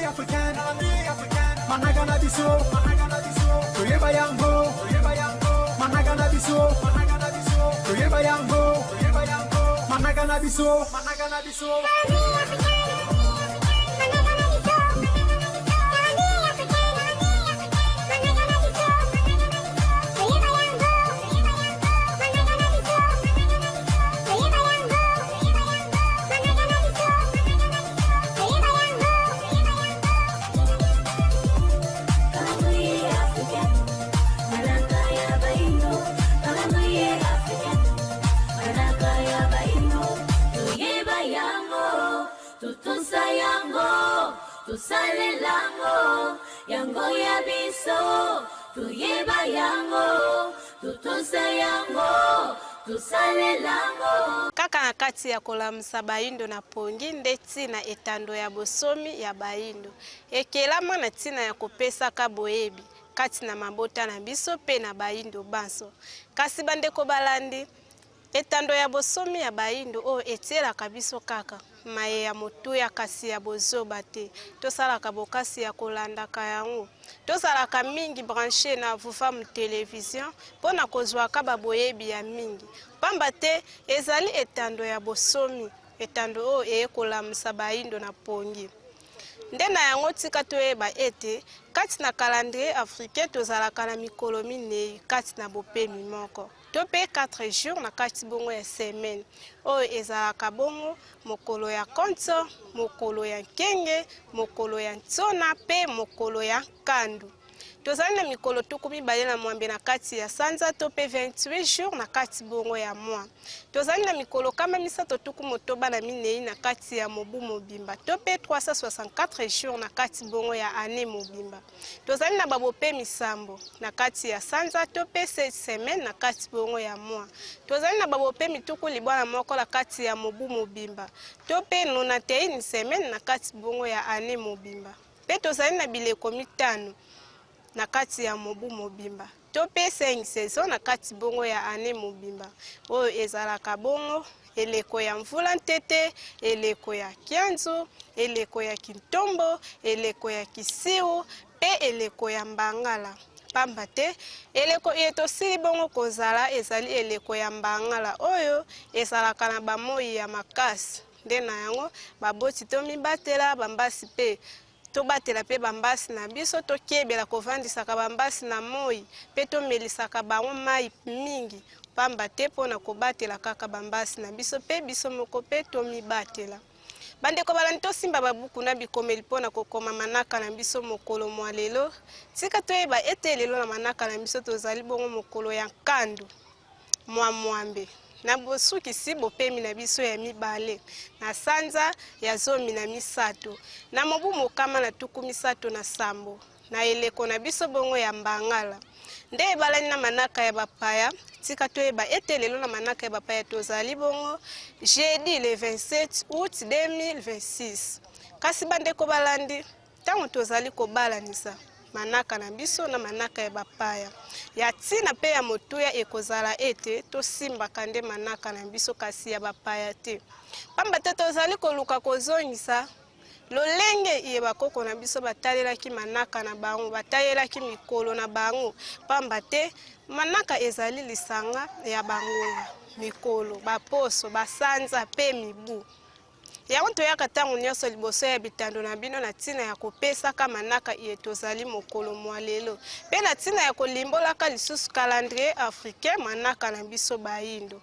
africaine, manaka na biso, toyeba yango, manaka na biso, toyeba yango, manaka na biso, manaka na biso. Totosa yango, tosalelango, yango ya biso, toyeba yango, totosa yango, tosalelango. Kaka na kati ya kolamusa bayindo na pongi nde ntina etando ya bosomi ya bayindo ekelama na ntina ya kopesaka boyebi kati na mabota na biso mpe na bayindo banso. Kasi bandeko balandi, Etando ya bosomi ya bayindo oyo etielaka biso kaka maye ya motuya kasi ya bozoba te. Tosalaka bokasi ya kolandaka yango. Tozalaka mingi branche na Vuvamu Television mpo na kozuaka ba boyebi ya mingi. Pamba te ezali etando ya bosomi, etando oyo eye kolamusa bayindo na pongi. Nde na yango tika toyeba ete kati na calendrier africain tozalaka na mikolo minei kati na bopemi moko. To mpe 4 jours na kati bongo ya semaine oyo ezalaka bongo mokolo ya konso, mokolo ya nkenge, mokolo ya nsona mpe mokolo ya nkandu. Tozali na mikolo 28 na kati ya sanza to mpe 28 jours na kati bongo ya mois. Tozali na mikolo 364 na kati ya mobu mobimba to mpe 364 jours na kati bongo ya annee mobimba. Tozali na ba bopemi sambo na kati ya sanza to pe sept semaines na kati bongo ya mois. Tozali na ba bopemi 91 na kati ya mobu mobimba to pe nonante-une semaines na kati bongo ya annee mobimba. Pe tozali na bileko mitano na kati ya mobu mobimba to pe cinq saisons na kati bongo ya annee mobimba. Oyo ezalaka bongo eleko ya mvula ntete, eleko ya kianzu, eleko ya kintombo, eleko ya kisiu mpe eleko ya mbangala. Pamba te, eleko iye tosili bongo kozala ezali eleko ya mbangala oyo ezalaka na ba-moi ya makasi. Nde na yango, baboti tomibatela, bambasi mpe Tobatela mpe bambasi na biso, tokebela kovandisaka bambasi na moi mpe tomelisaka bango mai mingi, mpamba te mpo na kobatela kaka bambasi na biso mpe biso moko mpe tomibatela. Bandeko balandi, tosimba babuku na bikomeli mpo na kokoma manaka na biso mokolo mwa lelo. Tika toyeba ete lelo na manaka na biso tozali bongo mokolo ya nkando. Mwa mwambe, na bosukisi bopemi na biso ya mibale, na sanza ya 13, na mobu 137, na eleko na biso bongo ya mbangala, nde ebalani na manaka ya bapaya. Tika toyeba ete lelo na manaka ya bapaya tozali bongo jeudi le 27 aout 2026. Kasi bandeko balandi, Ntango tozali kobalanisa manaka na biso na manaka ya bapaya, ya ntina mpe ya motuya ekozala ete tosimbaka nde manaka na biso kasi ya bapaya te, mpamba te tozali koluka kozongisa lolenge iye bakoko na biso batalelaki manaka na bango, batalelaki mikolo na bango, mpamba te manaka ezali lisanga ya bangonga, mikolo, baposo, basanza mpe mibu. Yango toyaka ntango nyonso liboso ya bitando na bino na ntina ya kopesaka manaka iye tozali mokolo mwa lelo, mpe na ntina ya kolimbolaka lisusu calendrier africain manaka na biso bayindo.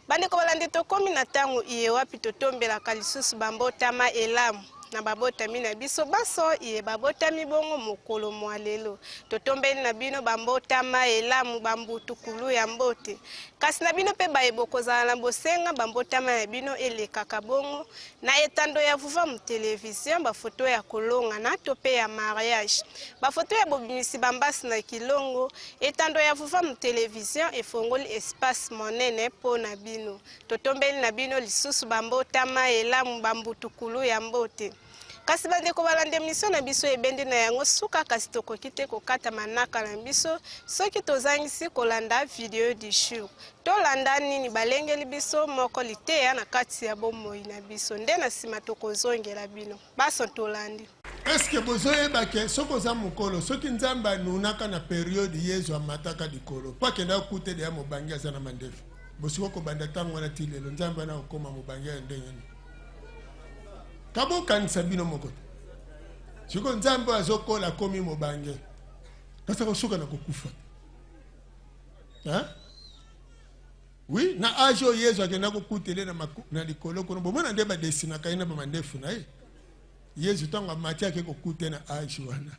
Bandeko balandi, tokomi na ntango iye wapi totombelaka lisusu bambotama elamu na babotami na biso banso iye babotami bongo mokolo mwa lelo. Totombeli na bino bambotama elamu, bambutukulu ya mbote. Kasi na bino mpe baye bokozala na bosenga, bambotama ya bino elekaka bongo na etando ya Vuvamu Television, ba foto ya kolongana to mpe ya mariage, ba foto ya bobimisi ba mbasi na kilongo, etando ya Vuvamu Television efongoli espace monene mpo na bino. Totombeli na bino lisusu bambotama elamu, bambutukulu ya mbote. Kasi bandeko balandi emission na biso ebendi na yango suka kasi tokoki te kokata manaka na biso soki tozangisi kolanda video du jour. Tolanda nini balengeli biso moko liteya na kati ya bomoi na biso nde na sima tokozongela bino. Baso tolandi. Est-ce que bozoyeba ke soki oza mokolo, soki Nzambe anunaka na periode Yezu amataka likolo mpo akendaka kokuta deya mobange aza na mandefu, bosiko kobanda ntango wana ti lelo Nzambe wana akokoma mobange ya ndenge nini? Kabokanisa bino moko te. Sikoyo Nzambe oyo azokola akomi mobange, kasi akosuka na kokufa te. Hein? Oui, na age oyo Yezu akenda kokutele na, na likolo kuna, bomona nde badesinaka ye na bamandefu na ye. Yezu ntango amati ake kokute na age wana,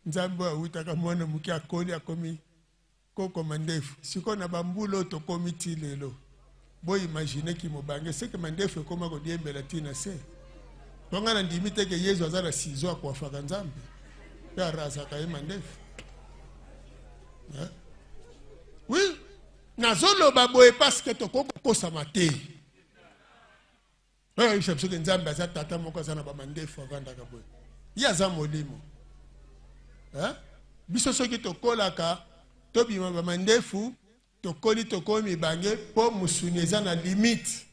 Nzambe oyo awutaka mwana moke akoli akomi koko mandefu. Sikoyo na bambula oyo tokomi ti lelo, boimagine kimobange seke mandefu ekoma kodiembela ti na se. Mpo ngai nandimi te ke Yezu aza na sizo akwafaka Nzambe mpe arazaka ye mandefu. Hein? Oui, nazoloba boye parce que tokoki kokosama te. Oyo ayebisa biso ke Nzambe aza tata moko aza na bamandefu avandaka boye. Ye aza molimo. Hein? Biso soki tokolaka tobima bamandefu, tokoli tokomi mibange mpo mosuni eza na limite.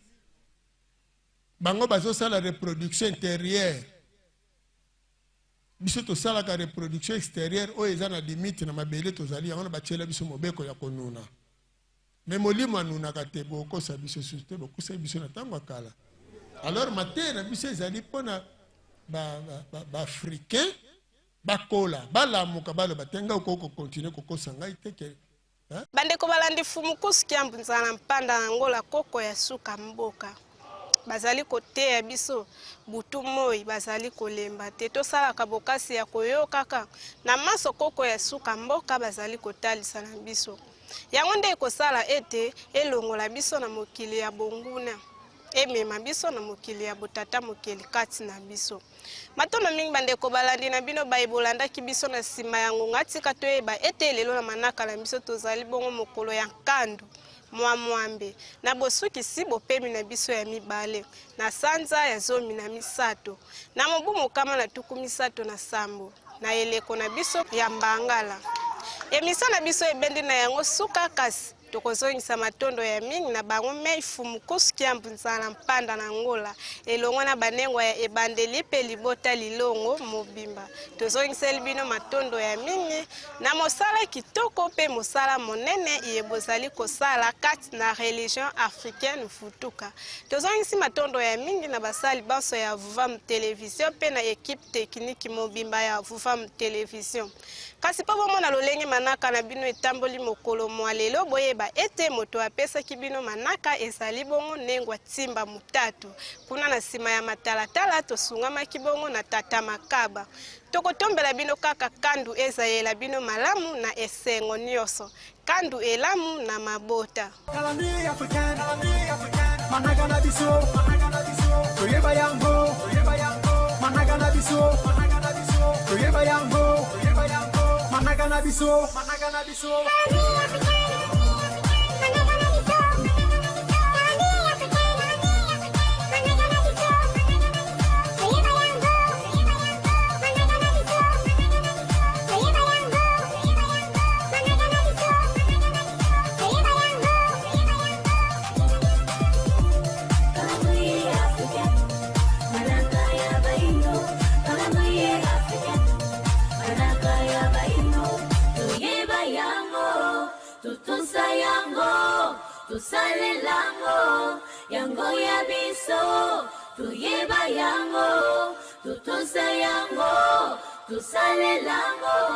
Bango bazosala reproduction interieure. Biso tosalaka reproduction exterieure oyo eza na limite na mabele tozali yango na batiela biso mobeko ya konuna. Mais molimo anunaka te, bokosa biso susu te, bokosaki biso na ntango ya kala. Alors mateya na biso ezali mpona ba, ba, ba, ba bakola, balamuka, baloba te ngai okoki kokontinue kokosa ngai te ke Bandeko balandi Fumu Kusu Kiambu Nzala Mpanda na Angola koko ya suka mboka bazali koteya biso butu moi bazali kolemba te tosalaka bokasi ya koyokaka na manso koko ya suka mboka bazali kotalisa na biso yango nde ekosala ete elongola biso na mokili ya bonguna emema biso na mokili ya botata mokeli kati na biso. Matondo mingi bandeko balandi na bino baye bolandaki biso na nsima ya ngonga. Tika toyeba ete lelo na manaka na biso tozali bongo mokolo ya nkando mwa mwambe na bosukisi bopemi na biso ya mibale na sanza ya 13 na mobu 137 na eleko na biso ya mbangala. Emission na biso ebendi na yango suka, kasi tokozongisa matondo ya mingi na bango mei Fumu Kusu Kiambu Nzala Mpanda na Angola elongo na banengwa ya ebandeli mpe libota lilongo mobimba. Tozongiseli bino matondo ya mingi na mosala kitoko mpe mosala monene iye bozali kosala kati na religion africaine Vutuka. Tozongisi matondo ya mingi na basali banso ya Vuvam Television mpe na ekipe tekiniki mobimba ya Vuvam Television. Kasi mpo bomona lolenge manaka na bino etamboli mokolo mwa lelo, boyeba ete moto apesaki bino manaka ezali bongo Nengwa Timba Mutatu. Kuna na nsima ya matalatala tosungamaki bongo na Tata Makaba. Tokotombela bino kaka kandu ezayela bino malamu na esengo nyonso. Kandu elamu na mabota. Calendrier africain, manaka na biso, toyeba yango, manaka na biso, toyeba yango, manaka na biso, manaka na biso. Calendrier africain, manaka ya baino. Calendrier africain, manaka ya baino. Toyeba yango, totosa yango, tosalelango, yango ya biso. Toyeba yango, totosa yango, tosalelango.